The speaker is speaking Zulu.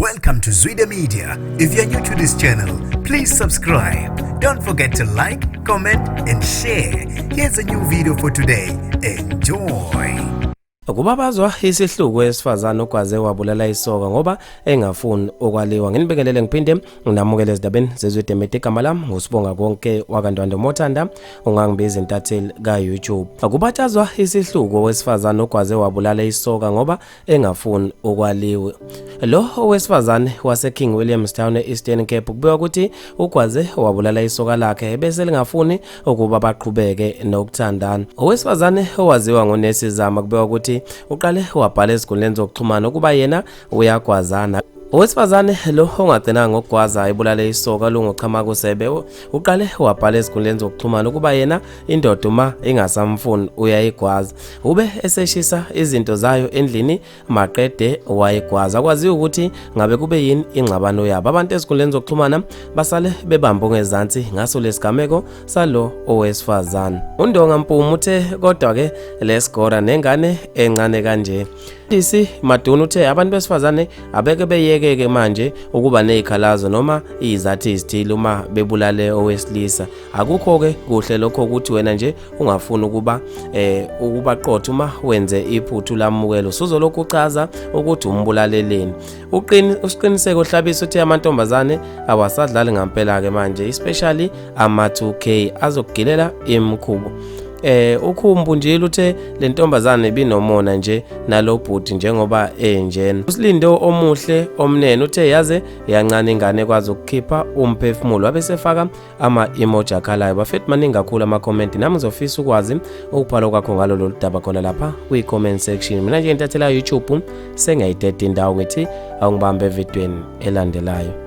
Welcome to Zwida Media. If you're new to this channel, please subscribe. Don't forget to like, comment, and share. Here's a new video for today. Enjoy. Kubabazwa isihluku esifazane ogwaze wabulala isoka ngoba engafuni ukwaliwa. Nginibingelele ngiphinde nginamukele ezindabeni zeZwide Media. Igama lami nguSibonga Konke wakaNtwando Mothanda, ungangibiza intatheli ka-YouTube. Kubatshazwa isihluku owesifazane ogwaze wabulala isoka ngoba engafuni ukwaliwe. Lo owesifazane wase-King Williamstown e-Eastern Cape kubikwa ukuthi ugwaze wabulala isoka lakhe bese lingafuni ukuba baqhubeke nokuthandana. Owesifazane owaziwa ngoNesi Zama kubikwa ukuthi uqale wabhala ezinkundleni zokuxhumana ukuba yena uyagwazana. Owesifazane lo ongagcinanga ngokugwaza ebulale isoka lunguChamakusebe uqale wabhala ezinkundleni zokuxhumana ukuba yena indoda uma ingasamfuni uyayigwaza. Ube eseshisa izinto zayo endlini maqede wayigwaza. Kwaziwa ukuthi ngabe kube yini ingxabano yabo. Abantu ezinkundleni zokuxhumana basale bebambe ongezansi ngaso lesigameko salo owesifazane. UNdonga Mpumu uthe kodwa-ke lesigora nengane encane kanje. DC Maduna uthe abantu besifazane abeke beyekeke manje ukuba nezikhalazo noma izathi ezithile uma bebulale owesilisa. Akukho-ke kuhle lokho ukuthi wena nje ungafuni ukuba ukuba qotho uma wenze iphuthu lamukelo usuzolokhu uchaza ukuthi umbulaleleni. Uqini usiqiniseko Hlabisa uthe amantombazane awasadlali ngampela-ke manje, especially ama-2K azokugilela imikhubo. Ukhumbu nje uthe le ntombazane ibinomona nje nalobhuti njengoba enjena. Usilindo omuhle omnene uthe yaze yancane ingane ekwazi ukukhipha umphefumulo, wabesefaka ama-emoji akhalayo. Bafethu, maningi kakhulu ama-comment, nami ngizofisa ukwazi ukubhala kwakho ngalo lolu daba khona lapha kwi-comment section. Mina nje intathela YouTube sengiyayideda indawo, ngithi awungibambe evidweni elandelayo.